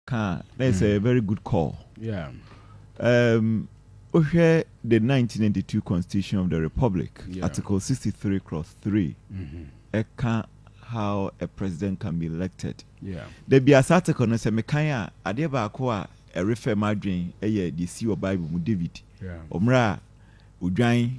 Ka na it's a very good call. Wohwɛ the 1992 Constitution of the Republic, Article 63 clause 3, ɛka how a president can be elected. Dabi asa article no sɛ mekan a, adeɛ baako a ɛrefɛ m'adwen yɛ deɛ si wɔ Bible mu, David. Ɔmmerɛ a odwan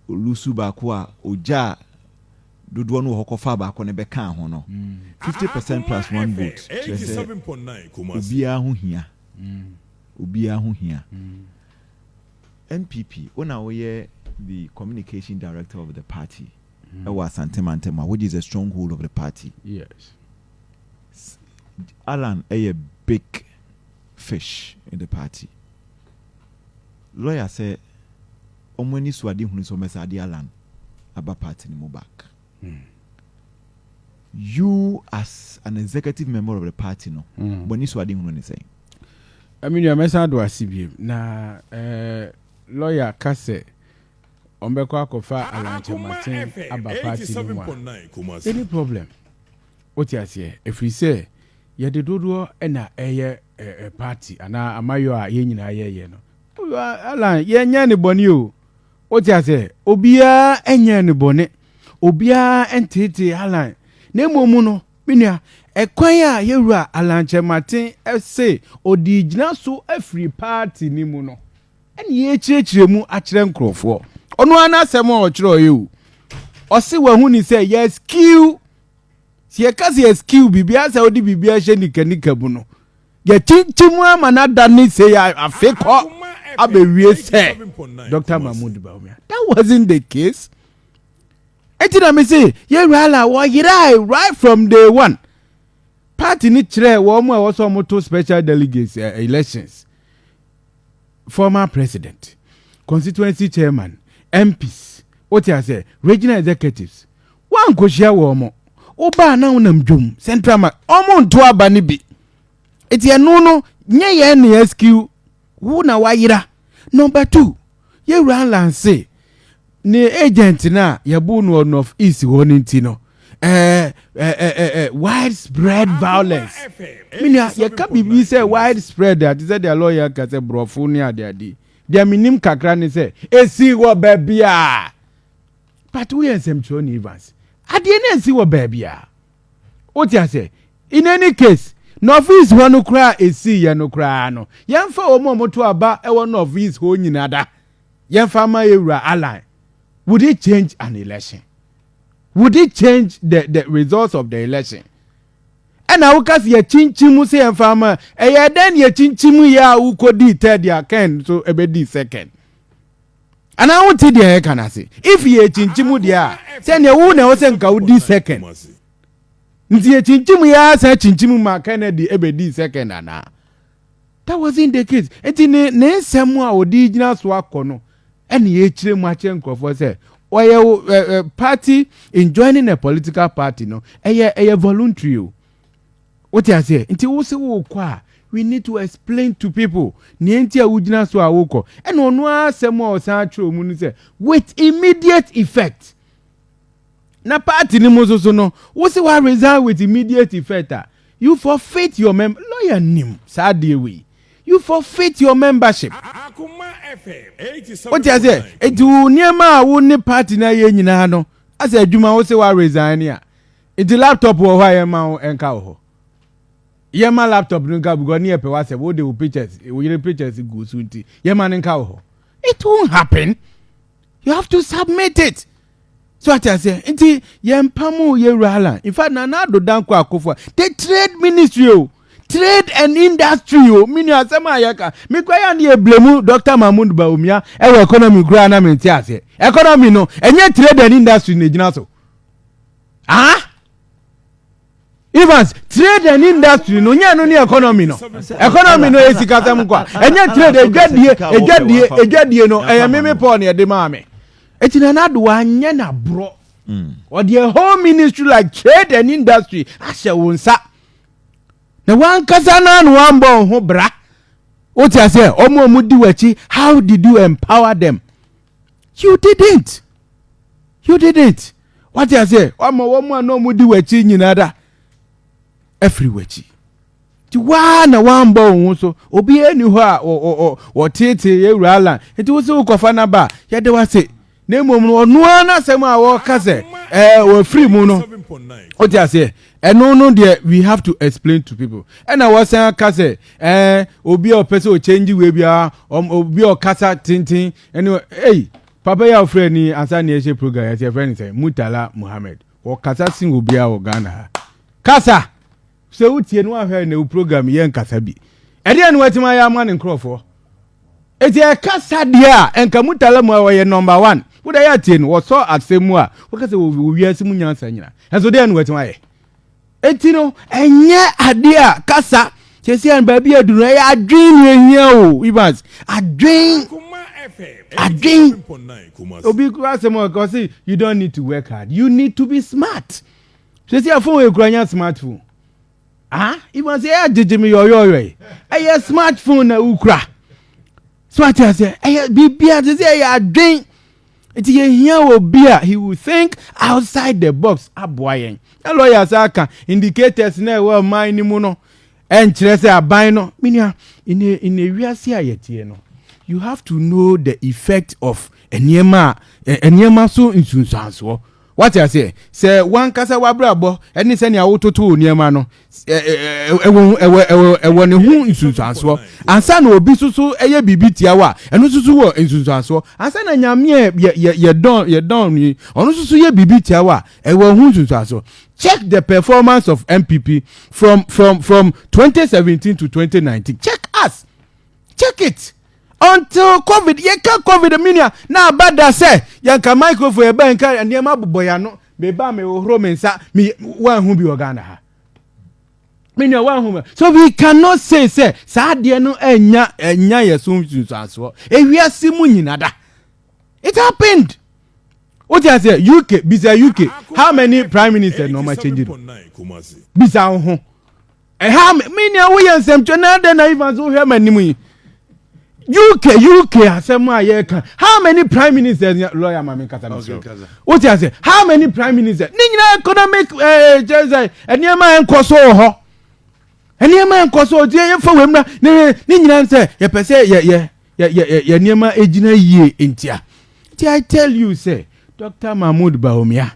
olusu baako a ogya a dodoɔ no wɔ hɔ kɔfa baako no bɛka ho no, 50% plus one vote kyerɛ sɛ obiara ho hia, obiara ho hia. NPP, wo na woyɛ the communication director of the party ɛwɔ Asantemantam, which is a stronghold of the party. Alan ɛyɛ big fish in the party. Lawyer sɛ ɔmo ani so ade hunu sɛ ɔmɛsɛ ade Alan aba party no mu back. You as an executive member of the party no, bɔnni so ade hunu ne sɛn? Ɛmi nua, mɛsan do ase biem na lawyer ka sɛ ɔmbɛkɔ akɔfa Alan Kyerematen aba party no mu a, any problem? Wote aseɛ? Ɛfiri sɛ yɛde dodoɔ ɛna ɛyɛ party anaa amayɔ a yɛn nyinaa yɛyɛ no. Alan, yɛnyɛ ne bɔne o. Wote aseɛ? Obiara ɛnyɛ ne bɔne, obiara ɛnteetee Alan, na mmom no, me nua, ɛkwan a yɛwura Alan Kyerematen ɛse ɔde gyina so afiri party no mu no, ɛne yɛkyerɛkyerɛ mu akyerɛ nkurɔfoɔ. Ɔno ara n'asɛm a ɔkyerɛ ɔyɛ o, ɔse wahu ni sɛ yɛ skew. Sɛ yɛka sɛ yɛ skew biribi asɛ wode biribi ahyɛ nikanika mu no, yɛkyinkyim ama no ada ne sɛ yɛ afe kɔ abɛwie sɛ Dr Mahmood Bawumia. That wasn't the case. Eti na me se yɛwura la wɔyerae right from day one. Party ni kyerɛ wɔn mu a ɛwɔ sɛ wɔn to special delegates, elections, former president, constituency chairman, MPs, wote ase, regional executives, wankɔhyia wɔn mo. Wobaa na wonam dwom central ma ɔmo nto aba no bi. Eti ɛno no nyɛ yɛn ne rescue wo na wayera. Number two, yɛwura Alan se ne agent na yɛbo no wɔ North East hɔ no nti no, widespread violence. Minia, yɛka biribi sɛ widespread a, te sɛ deɛ lawyer ka sɛ borɔfo ne adeade deɛ menim kakra ne sɛ esi wɔ baabi a, but woyɛ nsɛmtwerɛ ne Evans, adeɛ no esi wɔ baabi a, wote ase? In any case, North East hɔ no koraa esi yɛ no koraa no, yɛmfa wɔn a wɔto aba ɛwɔ North East hɔ nyinaa da yɛmfa ma yɛwura Alan, would it change an election? Would it change the results of the election? Ɛna woka sɛ yɛkyinkyim mu sɛ yɛmfa ma, ɛyɛ dɛn ne yɛkyinkyim yɛ a wokɔdii third a Ken so ɛbɛdii second anaa? Wote deɛ yɛka no ase? If yɛkyinkyim deɛ a, sɛneɛ wo na ɛwɔ sɛ nka wodi second, nti yɛkyinkyim yɛ asa kyinkyim ma Kennedy ɛbɛdii second anaa? That wasn't the case. Nti ne nsɛm a ɔde gyina so akɔ no, ɛne yɛkyerɛ mu akyerɛ nkurɔfoɔ sɛ ɔyɛ ɛ ɛ party in joining a political party no, ɛyɛ voluntary o. Wote aseɛ? Nti wo sɛ wokɔ a, we need to explain to people nea nti a wogyina so a wokɔ. Ɛna ɔno asɛm a ɔsan atwerɛ mu no sɛ with immediate effect. Na party ni mu nso so no, wo sɛ wa resign with immediate effect a, you forfeit your member. Lawyer nim saa adeɛ wei. You forfeit your membership. Wote aseɛ? Eti wo nneɛma a wo ne party na yɛ nyinaa no asɛ adwuma, wo sɛ wa resign a, nti laptop wɔ hɔ a yɛma wo nka wɔ hɔ, yɛma laptop no nka because ne yɛ pɛ wasɛ wo de wo pictures, wo yere pictures gu so, nti yɛma no nka wɔ hɔ? It won't happen. You have to submit it. So ate aseɛ? Nti yɛn pam yɛwura Alan. In fact, Nana Addo Dankwa Akufo, the trade ministry o, trade and industry o, mini asɛm a yɛka mekura yɛ ne yɛ blame Dr Mahmood Bawumia ɛwɔ economy kura na mente aseɛ. Economy no, ɛnyɛ trade and industry na egyina so. Ah, Evans, trade and industry no nyɛ no ne economy no. Economy no yɛ sikasɛm nkɔ a, ɛnyɛ trade, edwadie no ɛyɛ meme Paul ne ɛde maa me. Eti Nana Addo wanyɛ n'aborɔ. Ɔde a whole ministry like trade and industry ahyɛ wo nsa na wankasa naa na wambɔ wo ho bra. Wote aseɛ? Ɔmo a ɔmo di w'akyi, how did you empower them? You didn't, you didn't. Wate aseɛ? Wama wɔn a na ɔmo di w'akyi nyinaa da afiri w'akyi. Nti waa na wambɔ wo ho so. Obiara ni hɔ a wɔteetee yɛ wura Alan. Nti wo sɛ wokɔfa no aba a, yɛde wase. Na mmom no, ɔno ara n'asɛm a wɔka sɛ ɛɛ wɔafiri mu no, wote aseɛ, ɛno no deɛ we have to explain to people. Ɛna wɔsan aka sɛ ɛɛ obi a ɔpɛ sɛ ɔkyɛngye wei biara, obi a ɔkasa tenten ɛne ei papa yi a ɔfrɛ ni ansa na yɛhyɛ program yɛsɛ yɛfrɛ no sɛ Murtala Muhammed. Wɔkasa sen obiara wɔ Ghana ha. Kasa! Sɛ wotie no woahwɛ na wo program yɛ nkasa bi. Ɛdeɛ na watumi ayɛ ama ne nkurɔfoɔ. Eti ɛkasa deɛ a ɛnka Murtala mu a ɔyɛ number one. Wode ayɛ atie no wɔsɔ asɛm mu a wɔka sɛ wɔ wiase mu nyansa nyina. Ɛnso deɛ na watumi ayɛ. Eti no ɛnyɛ adeɛ a kasa sɛsi a baabi aduru no ɛyɛ adwen na ehia o Evans adwen adwen obi kura asɛm a ɔse you don't need to work hard, you need to be smart. Sɛsi a phone ekura nya smartphone. Ah, even sɛ ɛyɛ agyegye me yɔyɔyɔ yi. Ɛyɛ smartphone na wokura. So ate aseɛ, ɛyɛ biribiara sɛ sɛ ɛyɛ adwen. Nti yɛhia obi a he will think outside the box aboa yɛn. Na lawyer sɛ aka indicators na ɛwɔ ɔman no mu no ɛnkyerɛ sɛ aban no menua in a in a wiase a yɛteɛ no, you have to know the effect of nneɛma a nneɛma so nsunsuansoɔ. Wate aseɛ? Sɛ wankasa w'abrabɔ ne sɛnea wototo wo nneɛma no, ɛwɔ ɛwɔ ɛwɔ ɛwɔ ne ho nsunsuansoɔ. Ansa na obi soso ɛyɛ biribi tia wo a, ɛno nso so wɔ nsunsuansoɔ. Ansa na Nyame yɛ yɛ yɛdɔn yɛdɔn yi, ɔno nso so yɛ biribi tia wo a, ɛwɔ ho nsunsuansoɔ. Check the performance of NPP from 2017 to 2019. Check us. Check it. Until COVID, yɛka COVID mi nua na aba da sɛ yɛnka microphone yɛba nka nneɛma bobɔ yɛn ano meba mehohoro me nsa me wanhu bi wɔ Ghana ha, me nua, wanhu bi. So we cannot say sɛ saa adeɛ no ɛnya yɛ so nsunsuansoɔ. Ewiase mu nyina da it happened. O ti ase UK, bisa UK how many prime ministers na ɔma change no, bisa wo ho. Ɛha me nua, woyɛ nsɛmtwerɛ na adɛn na Evans wohwɛ ma anim yi? UK asɛm a yɛka, how many prime ministers? Lawyer ma me nkasa no so. Wote ase, how many prime ministers ne nyinaa economic kyerɛ sɛ nneɛma nkɔ so wɔ hɔ, nneɛma nkɔ so ɔti yɛfa wɔ mu na ne nyinaa sɛ yɛpɛ sɛ yɛ yɛ yɛ yɛ nneɛma gyina yie. Ntia nti I tell you sɛ Dr Mahmood Bawumia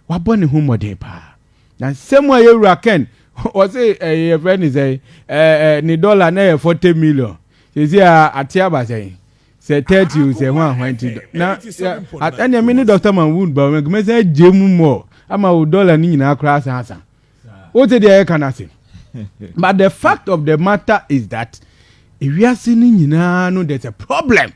wabɔ ne ho mmɔden paa. Na nsɛm a yɛwura Ken wɔse ɛyɛ yɛfrɛ ne sɛ ɛɛ ne dollar na yɛ 40 million, sisi a ate aba sɛn sɛ 30 o sɛ ho ahwan ti na ɛnna mi ne Dr Mahmood Bawumia mɛsɛn agye mu mɔ ama o dollar ne nyinaa koraa asan asan wote deɛ ɛka no ase. But the fact of the matter is that ewiase no nyinaa no, there's a problem,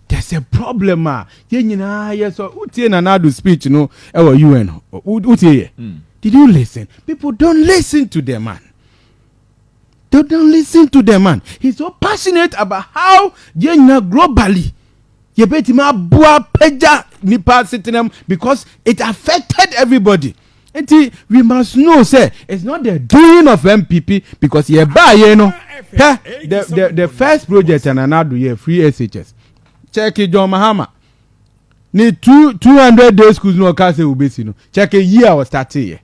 there's a problem a yɛn nyinaa yɛ sɔ. Wotie Nana Addo speech no ɛwɔ UN? Wotie yɛ? Did you listen? People don't listen to the man. They don't listen to the man. He's so passionate about how yɛn nyinaa globally yɛbɛtumi aboa pagya nipa asetenam because it affected everybody. Nti we must know say it's not the doing of NPP because yɛbaa yɛn no hɛ the first project Nana Addo yɛ, free SHS. Check John Mahama ne 200 day schools no, ɔka sɛ obesi no, check year a ɔstart yɛ.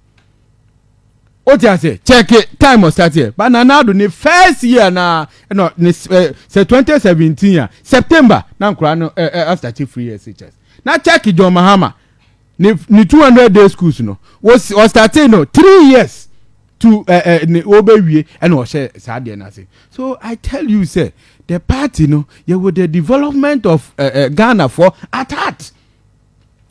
O ti ase, check time ɔstart yɛ. But Nana Addo ne first year na ɛnɔ ne sɛ 2017 a September na nkora no ɛ ɛ astart free SHS. Na check John Mahama ne 200 day schools no, ɔstart no 3 years to ɛ ɛ ne wɔbɛwie ɛna ɔhyɛ saa deɛ n'ase. So I tell you say the party no yɛwɔ the development of Ghana for at heart.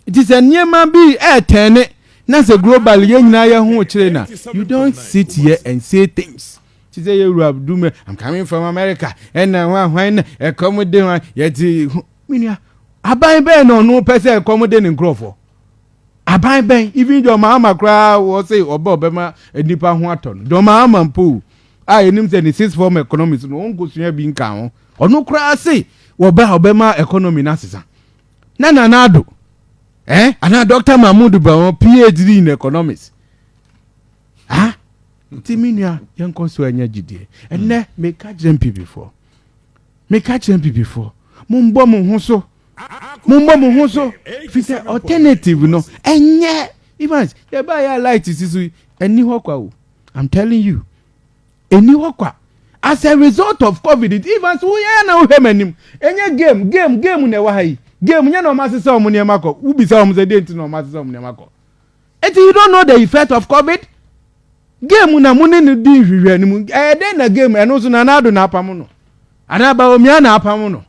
Nti sɛ nneɛma bi ɛɛtɛn na sɛ global yɛn nyinaa yɛ ho kyerɛ na you don't sit here and say things ti sɛ yɛwura dume, "I'm coming from America," ɛna hwan hwan na ɛkɔm de hwan yɛte. Menua, aban bɛn na ɔno pɛ sɛ ɛkɔm de ne nkurɔfoɔ? Aban bɛn? Even John Mahama koraa wɔ sɛ ɔbɛ ɔbɛma nipa ho atɔ no. John Mahama mpo a yɛnim sɛ ne six form economics no ɔnkosua bi nka ho, ɔno koraa se wɔbɛ a ɔbɛma economy no asesa. Na Nana Addo anaa Dr Mahmood Bawumia, PhD in economics. Ah, nti me nua, yɛnkɔ so anya gyidie. Ɛnɛ meka kyerɛ NPP foɔ, meka kyerɛ NPP foɔ, mombɔ mo ho so, mombɔ mo ho so fi sɛ alternative no ɛnyɛ. Evans, yɛba yɛ light si so ɛni hɔ kwa o. I'm telling you. Ɛni hɔ kwa as a result of COVID. Even so, woyɛ na wohwɛ m'anim, ɛnyɛ game game game na ɛwɔ ha yi. Game nyɛ na ɔmo asesa ɔmo nneɛma kɔ. Wobisa ɔmo sɛ deɛ nti na ɔmo asesa ɔmo nneɛma kɔ. Eti you don't know the effect of COVID. Game na mo ne no di nhwehwɛ no mu. Ɛyɛ dɛn na game ɛno nso na Nana na apam no anaa Bawumia na apam no?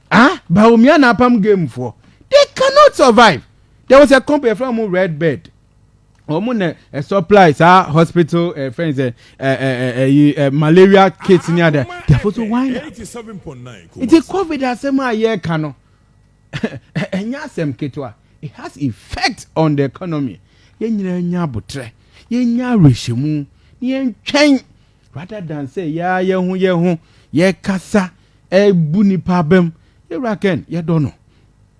Ah, Bawumia na apam game foɔ. They cannot survive. There was a company from Red Bird, wɔn na ɛ supply saa hospital ɛ fɛn sɛ ɛ ɛ ɛ ɛ malaria kit ni ada. They are also wind up. Nti COVID asɛm a yɛreka no, ɛnyɛ asɛm ketewa. It has effect on the economy. Yɛn nyinaa nya abotire, yɛn nya awerɛhyɛmu na yɛn twɛn rather than sɛ yɛa yɛn ho yɛn ho yɛkasa ɛbu nipa abɛm. Yɛwura Ken, yɛdɔ no,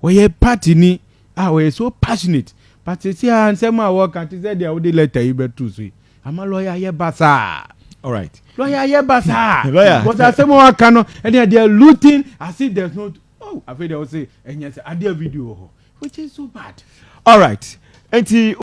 wɔyɛ party ni a wɔyɛ so passionate, but sisi a nsɛm a wɔka te sɛ deɛ wɔde letter yi bɛtu so yi ama lawyer yɛ basaa. All right. Lawyer yɛ basaa. Lawyer. Because asɛm a wɔka no ɛne deɛ looting as if there's no, oh, afei deɛ wɔsɛ ɛnyɛ sɛ adeɛ video wɔ hɔ, which is so bad. All right, nti.